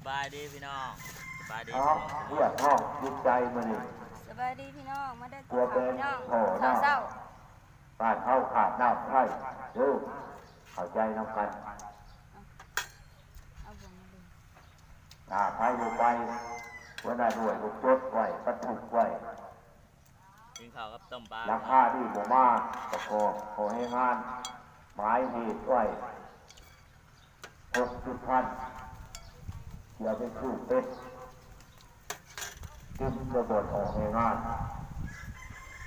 ສະບາຍດີພີ່ນ້ອງ ສະບາຍດີ ເອົາ ພີ່ນ້ອງ ຮຽກຮ້ອງຈິດໃຈມື້ນີ້ ສະບາຍດີພີ່ນ້ອງ ມາເດີກິນເຂົ້າພີ່ນ້ອງ ເຊົ້າໆ ບ້ານເຮົາຂາດນ້ຳໃຊ້ເດີ ເຂົ້າໃຈນຳກັນ ເອົາ ເອົາ ຖ້າໃຜບໍ່ໄປ ຫົວໜ້າໜ່ວຍກໍຈົດໄວ້ ບັນທຶກໄວ້ ກິນເຂົ້າກັບຕົ້ມປາ ລາຄານີ້ບໍ່ມາປະກອບ ຂໍແຮງງານ ໝາຍເຫດໄວ້ຫົກສິບພັນ ຊິເອົາໄປຊື້ເປັດ ກິນແຕ່ບ່ອນອອກແຮງງານ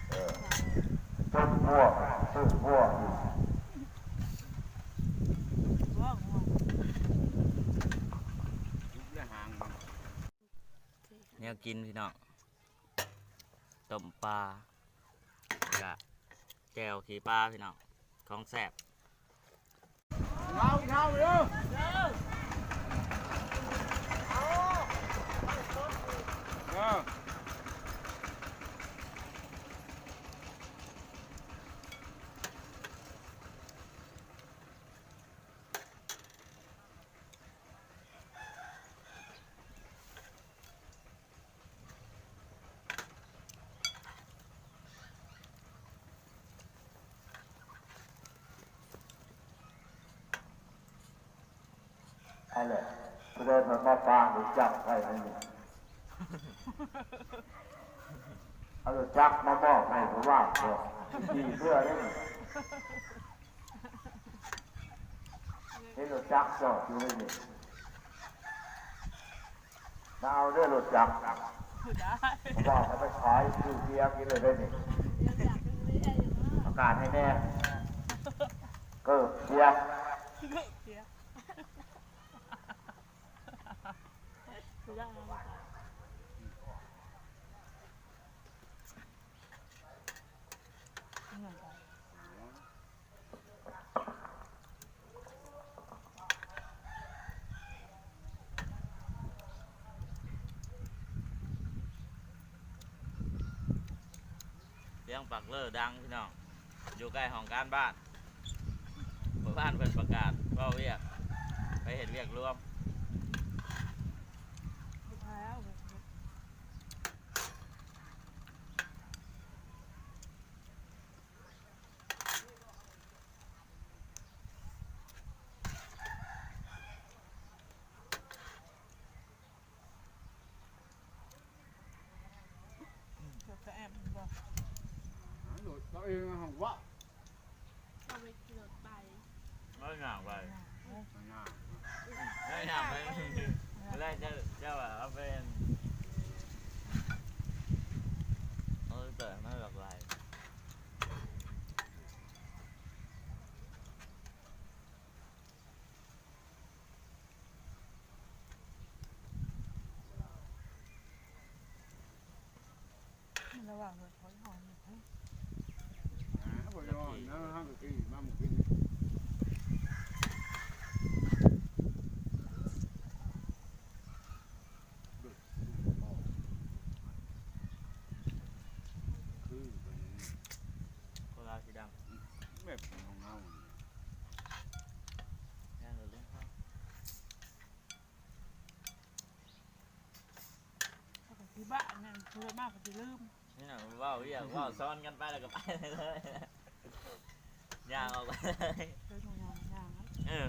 ເອີ ຈົນພວກຊື້ພວກຢູ່ ແນວກິນພີ່ນ້ອງ ຕົ້ມປາ ແລ້ວກະແຈ່ວຂີ້ປາພີ່ນ້ອງ ຂອງແຊບ ເອົາ ເອົາເດີ ເອີ. ຫັ້ນແຫຼະ ຜູ້ໃດເພິ່ນມາປາງຮູ້ຈັກໄວ້ໃນນີ້ ເອົາລົດຈັກມາມອບໃຫ້ຜູ້ວ່າງເຖາະ ດີເທື່ອເດ້ນີ້. ເຫັນລົດຈັກຈອດຢູ່ນີ້ ມາເອົາເດີລົດຈັກ ເອົາໄປຂາຍຊື້ເບຍກິນເລີຍເດີນີ້ ປະກາດໃຫ້ແດ່ ເກີບເສຍ. ສຽງປັກເລີດັງພີ່ນ້ອງ ຢູ່ໃກ້ຫ້ອງການບ້ານ ເມື່ອວານເພິ່ນປະກາດເວົ້າວຽກ ໄປເຮັດວຽກລວມ. ເຂົາເອງຫັ້ນວ່າ ເຂົາໄປຂີ່ລົດໄປ ເຂົາຍ່າງໄປ ຍ່າງ ເຂົາຍ່າງໄປ ແລ້ວເຈົ້າ ເຈົ້າວ່າເອົາໄປ ເອົາໄປເປີດໃຫ້ມັນຫຼາກຫຼາຍ. ລະຫວ່າງລົດເຂົາຫອມ ອ່າ ບໍ່ໄດ້ຫອມນະ ເຮົາກໍຂີ່ມາມື້ຄືນ ຄືເປັນຄົນລາວສີດຳ ແບບຂອງເຮົາ ຍ່າງລົດເລີຍເຮົາ. ເຂົາກໍຊິບ້ານະ ຜູ້ໃດມາກໍຊິລືມ ນີ້ນະ ເວົ້າວຽກ ເວົ້າຊ້ອນກັນໄປແລ້ວກໍໄປເລີຍ ຍ່າງອອກໄປເລີຍ ເອີ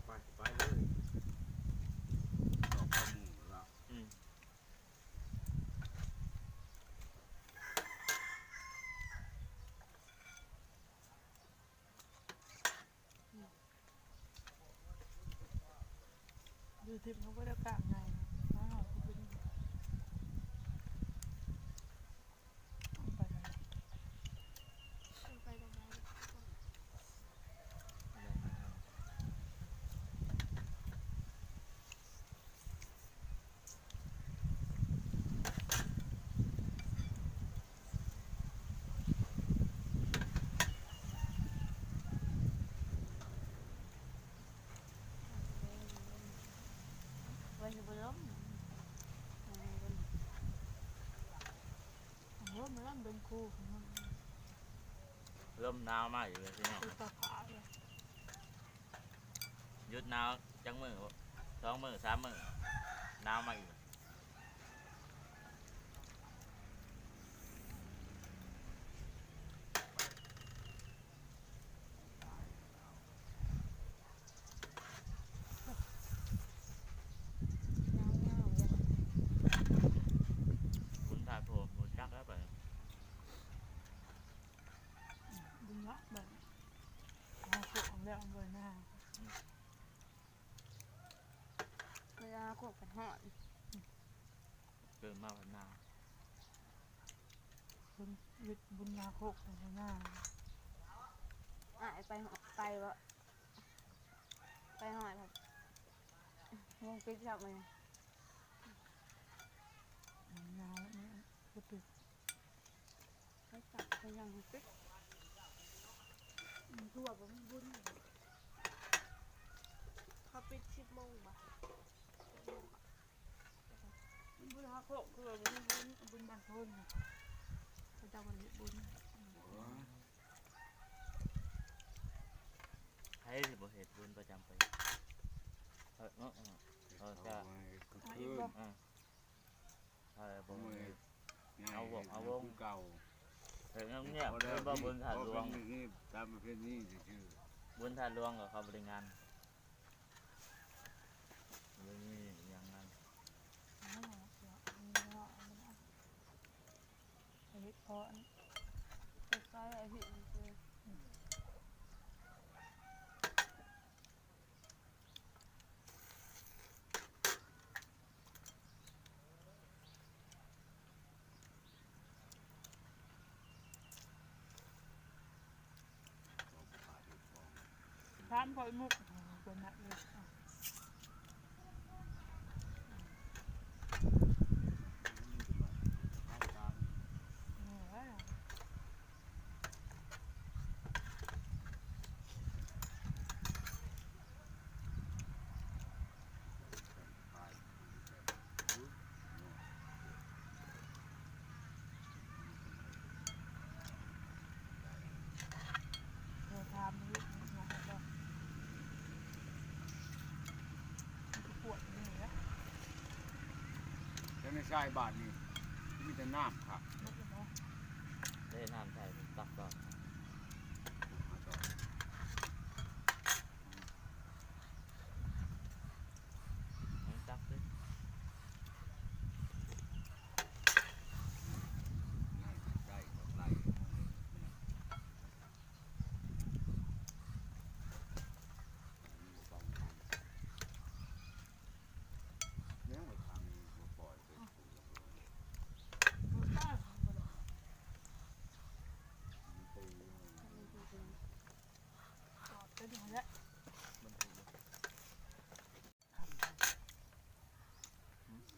ໄປ ໄປເລີຍ ອອກໄປໝູ່ລະ ອືມ. ຢູ່ທີ່ມັນບໍ່ໄດ້ກາງໃຫຍ່ ໄປ ໄປ ໄປ ໄປ. ລົມໜາວມາອີກແລ້ວພີ່ນ້ອງ. ຢຸດໜາວຈັກມື້ ສອງມື້ ສາມມື້ ໜາວມາອີກ. ບຸນທາດໂພ ບໍ່ຈັກແລ້ວບາດນີ້ ບຸນເນາະ ບາດນີ້ ເອົາໂຄກແລ້ວເບິ່ງໜ້າ ເວລາໂຄກເພິ່ນຮ້ອນ ເກີດມາພັດໜາວ ເພິ່ນເຮັດບຸນນາໂຄກເພິ່ນນາ ອ້າຍໄປ ໄປບໍ່? ໄປຮອດ ວງປິດຊອກແມ່ນ ໜາວແລ້ວ ບໍ່ຕິດ ໄປຈັບໄປຍັງຕິດ ອືມ ຄືວ່າບໍ່ມີບຸນ ເຂົາປິດສິບໂມງບໍ່? ບຸນນາໂຄກ ຄືວ່າບໍ່ມີບຸນ ບຸນບ້ານໂພນນະ ເຂົາເຈົ້າບໍ່ໄດ້ເຮັດບຸນ ໃຜຊິບໍ່ເຮັດບຸນປະຈຳປີ ເອີ ເນາະ ເອີ ເອີ ກະ ເອົາອີກບໍ່? ອ່າ ເອີ ບໍ່ມີ ເອົາວົງ ເອົາວົງ ເຮັດຄືເກົ່າ ເຮັດງຽບໆ ເຮັດບໍ່ບຸນທາດຫຼວງ ຕາມປະເພນີຊື່ໆ ບຸນທາດຫຼວງກໍເຂົາບໍ່ໄດ້ງານ ບໍ່ມີຫຍັງງານ ເຮັດພໍອັນ ເຮັດຊອຍອາທິດ ຖາມຂ້ອຍມຸກ ເພິ່ນນະເລີຍ ໂທຖາມຢູ່ ມັນກໍປວດຢູ່ນີ້ແຫຼະ ແຕ່ໃນຊາຍບ້ານນີ້ມີແຕ່ນ້ຳຄັກ ເດ້ ນ້ຳໃສຕັກກ່ອນ ມັນຕັກເດ້ ນ້ຳໃສ ເປັນຫຍັງແຫຼະ ບໍ່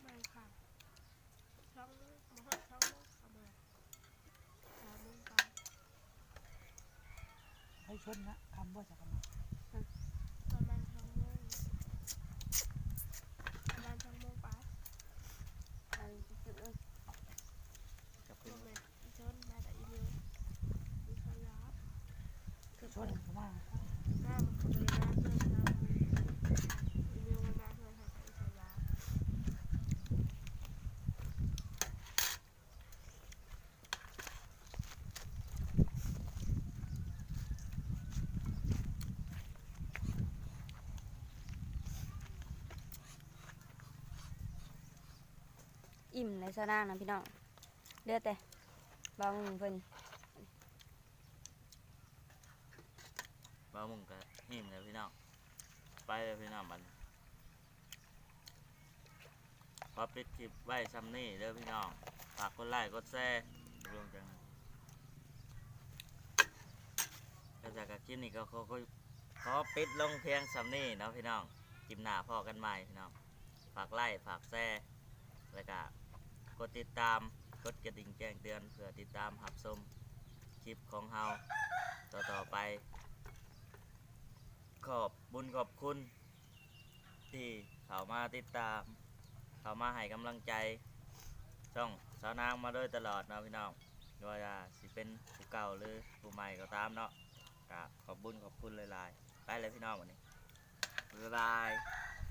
ໄດ້ຄ່ະ ສອງໂມງ ບໍ່ຮອດສອງໂມງ ເຂົ້າມາ ສາມໂມງປາຍ ໄປຊົນນະ ຄ່ຳບໍ່ ຈັກຄ່ຳ ປະມານສອງໂມງ ປະມານສອງໂມງປາຍ ອັນ ກັບຄືນ ບໍ່ແມ່ນ ອີຊົນມາແຕ່ອີເມວ ອີສະຢາ ຄືຊົນເຂົ້າມາ ມາ ເຂົາບໍ່ໄດ້ມາເພື່ອນເຮົາ ອີເມວມັນມາເພື່ອນເຮົາ ອີສະຢາ ອີ່ມແລ້ວຊາວນາງນະພີ່ນ້ອງ ເຫຼືອແຕ່ບ່າວມຸງເພິ່ນ ບ່າວມຸງກໍອີ່ມແລ້ວພີ່ນ້ອງ ໄປແລ້ວພີ່ນ້ອງ ບັດນີ້ ຂໍປິດຄລິບໄວ້ຊ່ຳນີ້ເດີພີ່ນ້ອງ ຝາກກົດໄລກົດແຊ ລວມກັນ ແລ້ວຈາກຄລິບນີ້ກໍຂໍ ຂໍ ຂໍປິດລົງພຽງຊ່ຳນີ້ເນາະພີ່ນ້ອງ ຄລິບໜ້າພໍ້ກັນໃໝ່ພີ່ນ້ອງ ຝາກໄລ ຝາກແຊ ແລ້ວກະກົດຕິດຕາມ ກົດກະດິ່ງແຈ້ງເຕືອນ ເພື່ອຕິດຕາມຮັບຊົມຄລິບຂອງເຮົາຕໍ່ໆໄປ ຂອບບຸນຂອບຄຸນທີ່ເຂົ້າມາຕິດຕາມ ເຂົ້າມາໃຫ້ກຳລັງໃຈຊ່ອງສາວນາງມາໂດຍຕະຫຼອດເນາະພີ່ນ້ອງ ບໍ່ວ່າຊິເປັນຜູ້ເກົ່າ ຫຼື ຜູ້ໃໝ່ກໍຕາມເນາະ ກະຂອບບຸນຂອບຄຸນຫຼາຍໆ ໄປແລ້ວພີ່ນ້ອງ ບັດນີ້ ບາຍ ບາຍບາຍ.